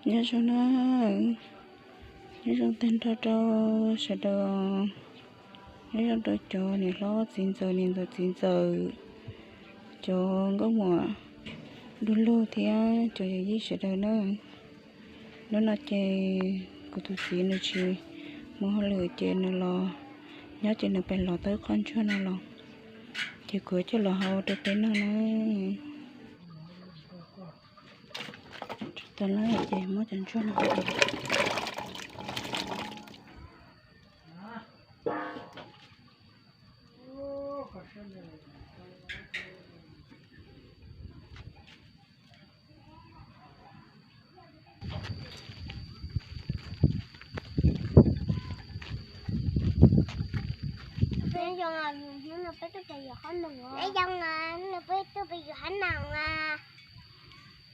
Nyob zoo na, nyob zoo tag nrho rau sawv daws, nyob zoo rau cov niam hlob txiv ntxawm, niam ntxawm txiv ntxawm, cov nkauj muam du lug thiab cov yawm yij sawv daws na. Hnub no ces kuv tus txiv nws tsis mus hauj lwm ces nws los nyob ces nws pais lov tau ib qho ntsuag no los, ces kuv coj los hau rau peb noj na. Tau lawm ces muab cov ntsuag no.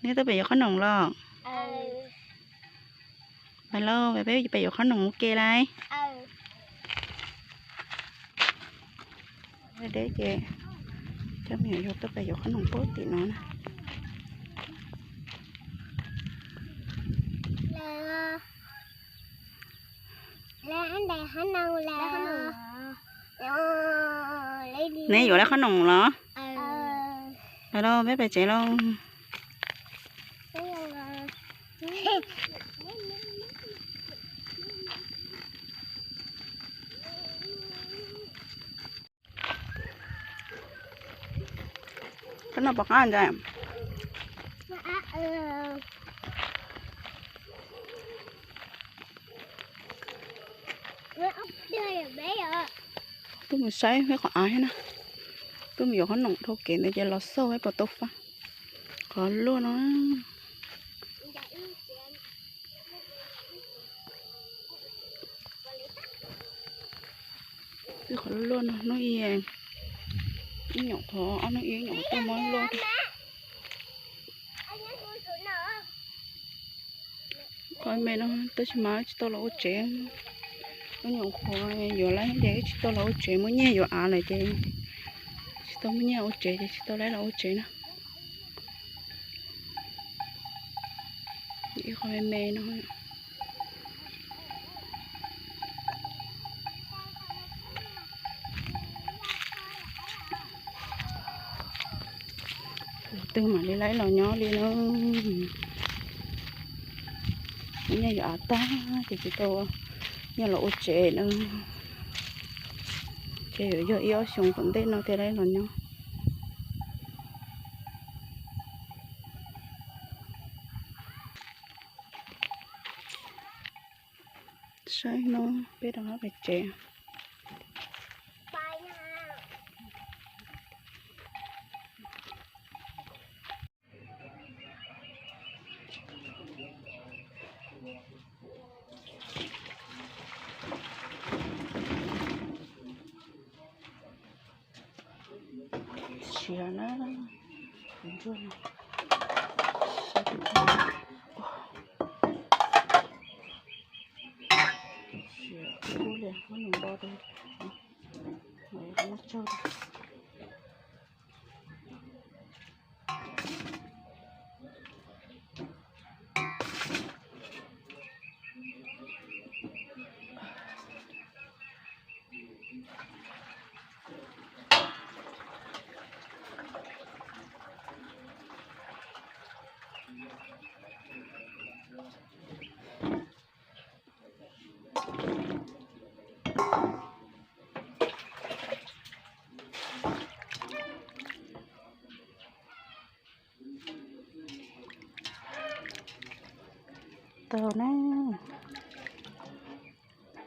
Neb tuaj pem yuav qhob noom los? Pais lauj, peb pem yuav qhob noom ua ke lauj. Deb ces cov me nyuam yaus tuaj pem yuav qhob noom puag tim no na. Neb yuav lawv qhob noom los? Los lauj, peb pais tsev lauj. Koj noj pom qab ntag. Tuaj mus saib peb qhov av thiab na. Tuaj mus yuav qhob noom dhau kev ntawd ces los xauj peb puas tau fab. Qhov luaj no. Ib qhov luaj luaj no, hnub ib, ib nyuam qhuav, ob hnub ib, ib nyuam qhuav tuaj muab luaj. Qhov me no tab sis mas tsis tau los ua tsev. Ib nyuam qhuav yuav lawm ces tsis tau los ua tsev, muaj nyiaj yuav av lawm ces tsis tau muaj nyiaj ua tsev ces tsis tau lawm los ua tsev na. Ib qho me me no. Tus twg mam li lawv los nyob li na. Muaj nyiaj yuav av tag ces tsis tau nyiaj los ua tsev na. Ces yuav yog ib ob xyoos tom ntej no thiaj lawv los nyob. Saib no, peb rov qab pem tsev. Siav na, tus ntsuag no. Siav kub li, muab nws npo rau, muab tsaug rau. Tau na,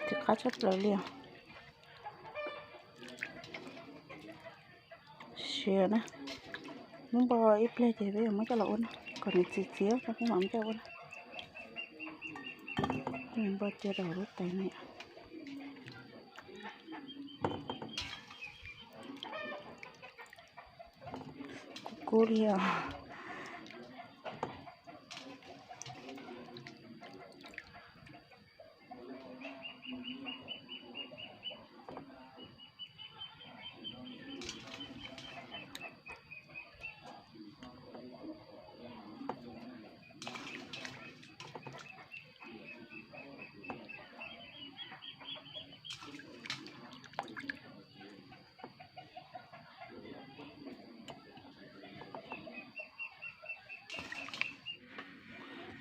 tsis qab tshaj plaws li os. Siav na, muab npo ib pliag ces peb yuav muab coj los ua na, kom nws txiv txiv tso peb mam muab coj ua na. Nws npo cia rau hauv lub tais no. Kub kub li os.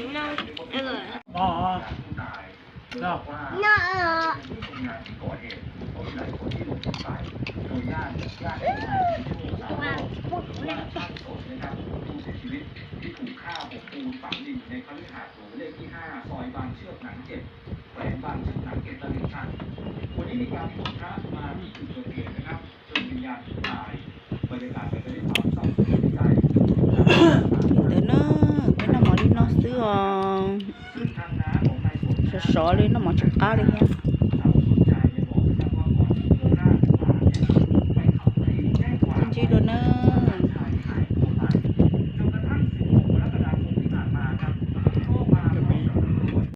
Ôi, no, no. ที่ถูกฆ่าบกปูนฝังดินอยู่ในคฤหาสน์หรูเลขที่ห้าซอยบางเชือกหนังเจ็ดแขวงบางเชือกหนังเจ็ดตลิ่งชันวันนี้มีการนิมนต์พระมาที่จุดเกิดเหตุนะครับเชิญวิญญาณผู้ตายบรรยากาศเป็นไปด้วยความเศร้าสลดใจ Li ntawd na, peb noj mov li no xwb os. Sov sov li, noj mov tsis qab li thiab. Ntsib dua na.